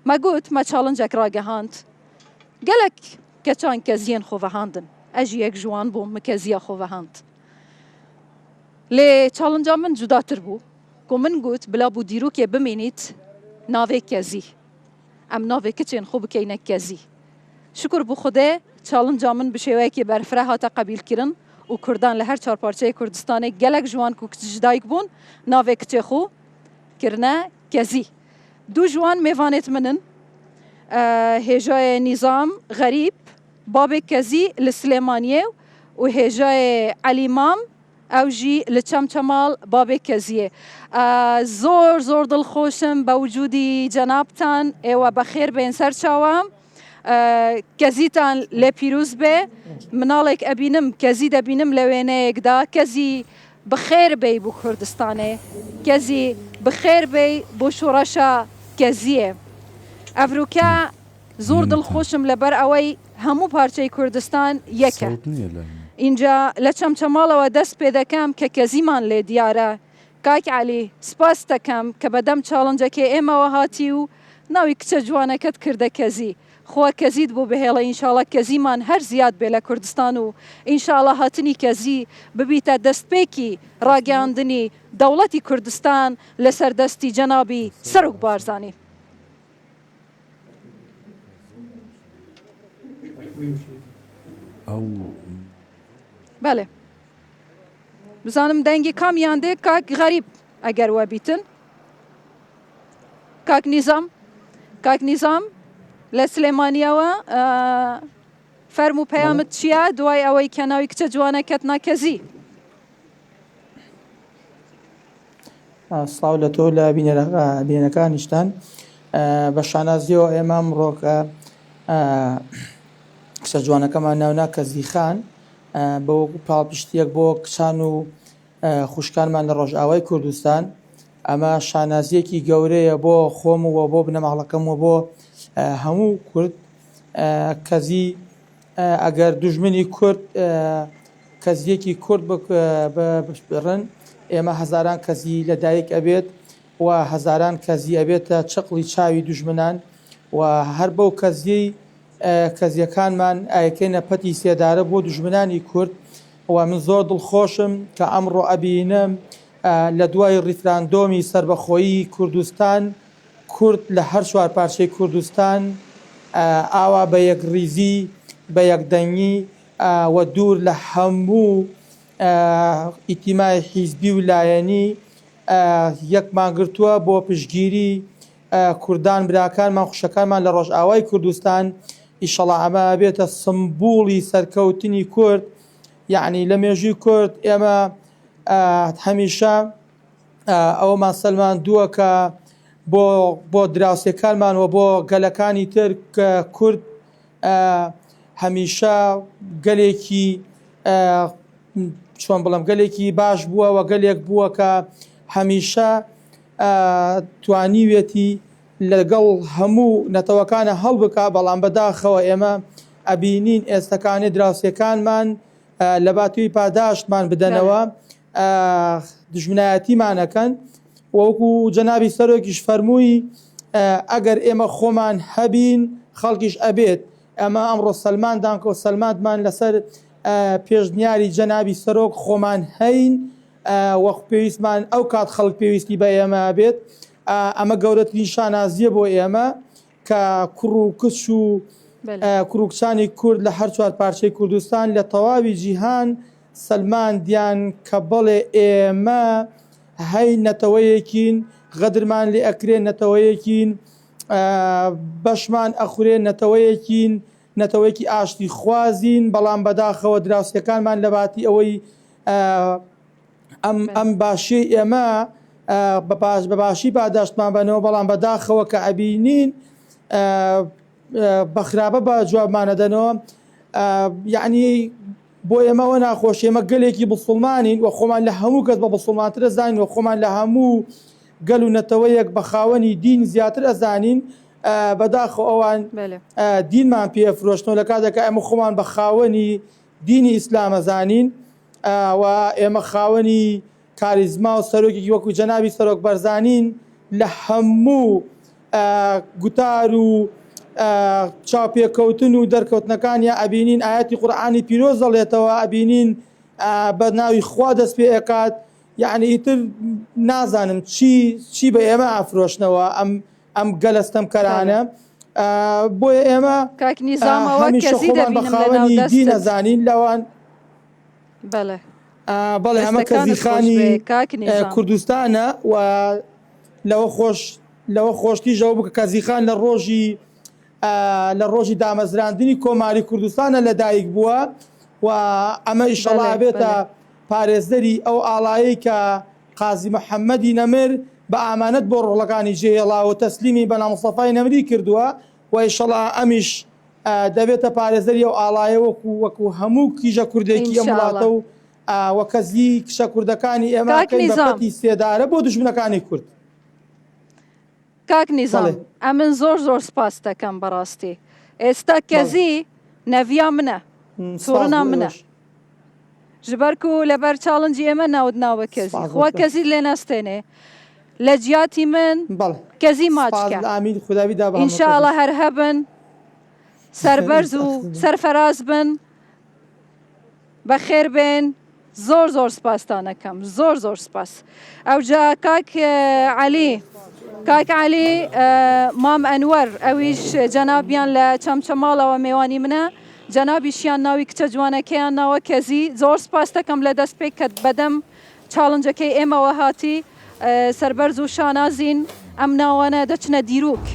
Me got, me challenge ek ragehand. Gelek keçan keziyên xwe vehandin. Ez jî yek ji wan bûm, min keziya xwe vehand. Lê challenge min cudatir bû ku min got bila bû dîrokê bimînît navê kezî. Em navê kiçên xwe bikeyne kezî. Şikur bo Xwedê challenge min bi şêweyekê berfireh hate qebîlkirin û Kurdan li her çarparçeyê Kurdistanê gelek ji wan ku kiç ji dayik bûn navê kiçê xwe kirine kezî. Du ji wan mêvanêt min in, hêjayê Nîzam Xerîb, babê Kezî li Silêmaniyê û hêjayê Elî Mam ew jî li Çemçemal babê Keziyê. Zor zor dilxweş im be wicûdî cenabtan, êwe bexêr bên ser çawa. Kezîtan lê pîroz be. Minalek ebînim, kezî debînim lê wêneyek da. Kezî bi xêr bey bo Kurdistanê. Kezî bi xêr bey bo şoreşa keziyê. Evrûke zor dilxweş im li ber ewey hemû parçey Kurdistan yek e. Înca li Çemçemalawe dest pê dekem ke kezîman lê diyar e. Kak Elî, spas dekem ke be dem challenge-ekê ême we hatî û Nawî kiçe ciwaneket kirde kezî. Xwe kezî dibû bihêle înşala kezîman her ziyad bê le Kurdistan û înşala hatinî kezî bibîte destpêkî ragihandinî dewletî Kurdistan li ser destî cenabî Serok Barzanî. Belê. Bizanim dengê kam yan dê kak Xerîb eger we bîtin. کاک نیزام کاک نیزام لە سلێمانیەوە فەرموو پەیامت چییە دوای ئەوەی کە ناوی کچە جوانەکەت ناکەزی؟ سڵاو لە تۆ لە بینەرەکانیشتان بە شانازیەوە ئێمە ئەمڕۆکە کچە جوانەکەمان ناونا کەزیخان بە وەکو پاڵپشتیەک بۆ کچان و خوشکانمان لە ڕۆژئاوای کوردستان، ئەمە شانازییەکی گەورەیە بۆ خۆم و بۆ بنەماڵەکەم و بۆ هەموو کورد کەزی ئەگەر دوژمنی کورد کەزیەکی کورد بڕن ئێمە هەزاران کەزی لەدایک ئەبێت و هەزاران کەزی ئەبێتە چقڵی چاوی دوژمنان و هەر بەو کەزیەی کەزیەکانمان ئایکەینە پەتی سێدارە بۆ دوژمنانی کورد و من زۆر دڵخۆشم کە ئەمڕۆ ئەبینم لە دوای ڕیفراندۆمی سەربەخۆیی کوردستان کورد لە هەر چوار پارچەی کوردستان ئاوا بە یەکڕیزی بە یەکدەنگی و دوور لە هەموو ئیتیمای حیزبی و لایەنی یەکمان گرتووە بۆ پشتگیری کوردان براکانمان خوشەکانمان لە ڕۆژئاوای کوردستان ئیشەڵا ئەمە ئەبێتە سمبوڵی سەرکەوتنی کورد یعنی لە مێژووی کورد ئێمە هەمیشە ئەوەمان سەلماندووە کە بۆ بۆ دراوسێکانمان و بۆ گەلەکانی تر کە کورد هەمیشە گەلێکی چۆن بڵم گەلێکی باش بووە و گەلێک بووە کە هەمیشە توانیویەتی لەگەڵ هەموو نەتەوەکانە هەڵبکا، بەڵام بەداخەوە ئێمە ئەبینین ئێستەکانێ دراوسێکانمان لەباتوی پاداشتمان بدەنەوە دوژمنایەتیمان ئەکەن وەکو جەنابی سەرۆکیش فەرمووی ئەگەر ئێمە خۆمان هەبین خەڵکیش ئەبێت ئەمە ئەمڕۆ سەلماندان کۆ سەلماندمان لەسەر پێشنیاری جەنابی سەرۆک خۆمان هەین وەک پێویستمان ئەو کات خەڵک پێویستی بە ئێمە ئەبێت ئەمە گەورەترین شانازیە بۆ ئێمە کە کوڕ و کچ و کوڕ و کچانی کورد لە هەر چوار پارچەی کوردستان لە تەواوی جیهان سەلماندیان کە بەڵێ ئێمە هەی نەتەوەیەکین غەدرمان لێ ئەکرێ نەتەوەیەکین بەشمان ئەخورێ نەتەوەیەکین نەتەوەیەکی ئاشتی خوازین بەڵام بەداخەوە دراوسێکانمان لە باتی ئەوەی ئەم ئەم باشیەی ئێمە بە باش بە باشی پاداشتمان بەنەوە بەڵام بەداخەوە کە ئەبینین بە خراپە بە جوابمانەدەنەوە یعنی بۆ ئێمەوە ناخۆش ئێمە گەلێکی بسڵمانین و خۆمان لە هەموو کەس بە بسڵمانتر ئەزانین و خۆمان لە هەموو گەل و نەتەوەیەک بە خاوەنی دین زیاتر ئەزانین بەداخەوە ئەوان دینمان پێ فرۆشتنەوە لە کاتێکا ئێمە خۆمان بە خاوەنی دینی ئیسلام ئەزانین و ئێمە خاوەنی کاریزما و سەرۆکێکی وەکو جەنابی سەرۆک بەرزانین لە هەموو. گوتار و چاوپێکەوتن و دەرکەوتنەکانیا ئەبینین ئایەتی قورئانی پیرۆز دەڵێتەوە ئەبینین بە ناوی خوا دەست پێ ئەکات یعنی ئیتر نازانم چی چی بە ئێمە ئافرۆشنەوە ئەم ئەم گەلە ستەمکەرانە بۆیە ئێمە کاک نیزام ئەوە هەمیشە کەزی خۆمان بە دەبینم لە ناو خاوەنی دین دەستت ئەزانین لەوان بەڵێ بەڵێ ئەمە دەستەکانت خۆش کەزیخانی بێ کاک نیزام. کوردستانە و لەوە خۆش لەوە خۆشتیش ئەوە بوو کە کەزیخان لە ڕۆژی لە ڕۆژی دامەزراندنی کۆماری کوردستانە لەدایک بووە و ئەمە ئیشەڵا بەڵێ ئەبێتە بەڵێ. پارێزەری ئەو ئاڵایەی کە قازی محەممەدی نەمر بە ئامانەت بۆ ڕۆڵەکانی جێهێڵاوە و تەسلیمی بە مستەفای نەمری کردووە و ئیشەڵا ئەمیش دەبێتە پارێزەری ئەو ئاڵایە وەکو وەکو هەموو کیژە کوردێکی ئەم وڵاتە ئینشاڵڵا. و وە کەزی کچە کوردەکانی ئێمە کاک ئەکەین بە نیزام. پەتی سێدارە بۆ دوژمنەکانی کورد. کاک نیزام بەڵێ. ئەمن زۆر زۆر سپاست دەکەم بەڕاستی ئێستا بەڵێ. کەزی نەڤیا منە سپاس تۆڕنا بۆ منە. ئێوەش. ژبەر کو لەبەر challenge ی ئێمە ناوت ناوە کەزی سپاس بۆ خوا تۆ. کەزیت لێ نەستێنێ لە جیاتی من بەڵێ. کەزی ماچ سپاس کە. ئامین خودا بیدا بە ان هەموو شاء اللە کەسێک. هەر هەبن سەربەرز و سەرفەراز بن. بەخێر بێن زۆر زۆر سپاستان ئەکەم زۆر زۆر سپاس ئەوجا کاک عەلی کاک عەلی مام ئەنوەر ئەویش جەنابیان لە چەمچەماڵەوە مێوانی منە جەنابیشیان ناوی کچە جوانەکەیان ناوە کەزی زۆر سپاس دەکەم لە دەست پێک کە بەدەم challenge ەکەی ئێمەوە هاتی سەربەرز و شانازین ئەم ناوانە دەچنە دیروک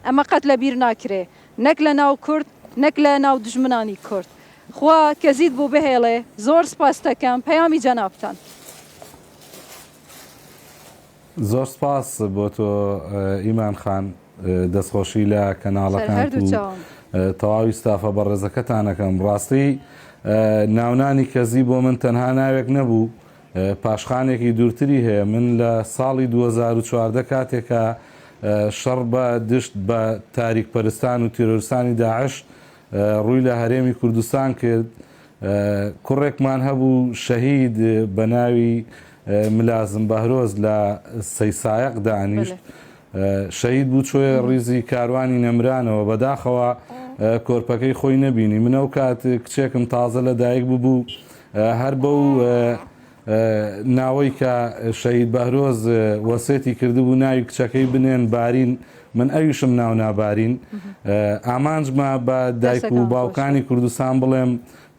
ئەمە قەت لە بیر ناکرێ نەک لە ناو کورد نەک لە ناو دوژمنانی کورد خوا کەزیت بۆ بهێڵێ زۆر سپاستەکەم پەیامی جەنابتان. زۆر سپاس بۆ تۆ ئیمان خان دەستخۆشی لە سەر کەناڵەکانت هەردوو و چاوم. تەواوی ستافە بەڕێزەکەتان ئەکەم ڕاستی ناونانی کەزی بۆ من تەنها ناوێک نەبوو پاشخانێکی دوورتری هەیە من لە ساڵی 2014 کاتێکە شەڕ بە دشت بە تاریک پەرستان و تیرۆرستانی داعش ڕووی لە هەرێمی کوردستان کرد، کوڕێکمان هەبوو شەهید بە ناوی ملازم بەهرۆز لە سەیسایەق دانیشت، شەهید بوو چۆیە ڕیزی کاروانی نەمرانەوە، بەداخەوە کۆرپەکەی خۆی نەبینی، من ئەو کات کچێکم تازە لە دایک ببوو، هەر بەو ناوەی کە شەهید بەهرۆز وەسێتی کردبوو ناوی کچەکەی بنێن بارین، من ئەویشم ناونا بارین. ئامانجمە بە دایک و باوکانی کوردستان بڵێم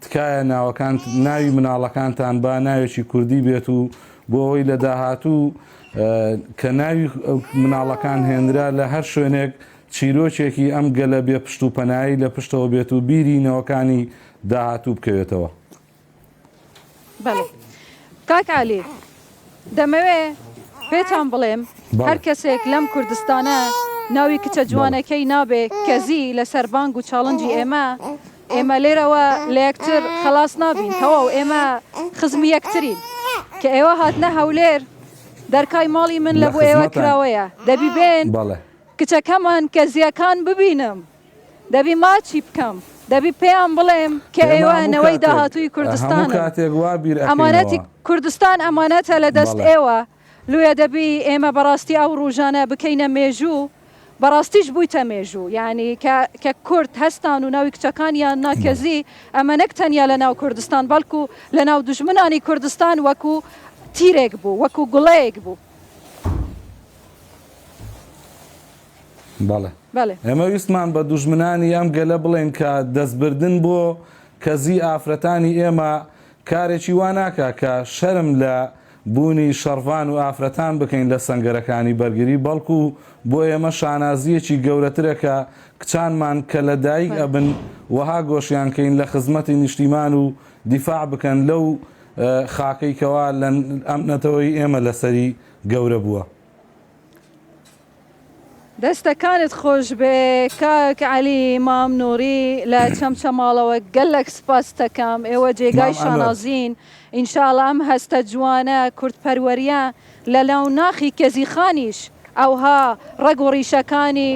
تکایە ناوەکان ناوی مناڵەکانتان با ناوێکی کوردی بێت و بۆ ئەوەی لە داهاتوو کە ناوی مناڵەکان هێنرا لە هەر شوێنێک چیرۆکێکی ئەم گەلە بێ پشت و پەنایی لە پشتەوە بێت و بیری نەوەکانی داهاتوو بکەوێتەوە. بەڵێ کاک عەلی دەمەوێ پێتان بڵێم هەر کەسێک لەم کوردستانە ناوی کچە جوانەکەی نابێ کەزی لەسەر بانگ و challenge ی ئێمە ئێمە لێرەوە لە یەکتر خەلاس نابین تەواو ئێمە خزمی یەکترین کە ئێوە هاتنە هەولێر دەرکای ماڵی من لە بۆ ئێوە کراوەیە دەبی بێن کچەکەمان کەزیەکان ببینم دەبی ماچی بکەم دەبی پێیان بڵێم کە ئێمە ئێوە هەموو نەوەی کاتێک داهاتووی هەموو کوردستانن کاتێک وا بیر ئەمانەتی ئەکەینەوە. کوردستان ئەمانەتە لە دەست بەڵێ. ئێوە لویە دەبی ئێمە بەڕاستی ئەو ڕوژانە بکەینە مێژوو بەڕاستیش بوویتە مێژوو یانی کە کە کورد هەستان و ناوی کچەکانیان نا بەڵێ. کەزی ئەمە نەک تەنیا لە ناو کوردستان بەڵکو لە ناو دوژمنانی کوردستان وەکو تیرێک بوو وەکو گوڵەیەک بوو. بەڵێ. بەڵێ. ئێمە ویستمان بە دوژمنانی ئەم گەلە بڵێین کە دەستبردن بۆ کەزی ئافرەتانی ئێمە کارێکی وا ناکا کە شەرم لە بوونی شەڕڤان و ئافرەتان بکەین لە سەنگەرەکانی بەرگری بەڵکو بۆ ئێمە شانازییەکی گەورەترە کە کچانمان کە لە دایک ئەبن وەها گۆشیان کەین لە خزمەتی نیشتیمان و دیفاع بکەن لەو خاکەی کەوا لە ئەم نەتەوەی ئێمە لەسەری گەورە بووە. دەستەکانت خۆشبێ کاک عەلی مام نوری لە چەمچەماڵەوە گەلەک سپاستەکەم ئێوە جێگای مام ئەنوەر. شانازین ان شاءاللە ئەم هەستە جوانە کوردپەروەریە لە ناو ناخی کەزی خانیش ئەوها ڕەگ و ڕیشەکانی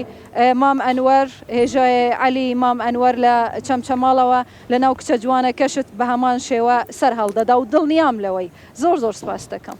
مام ئەنوەر هێژای عەلی مام ئەنوەر لە چەمچەماڵەوە لە ناو کچە جوانەکەشت بە هەمان شێوە سەر هەڵدەدا و دڵنیام لەوەی زۆر زۆر سپاستەکەم.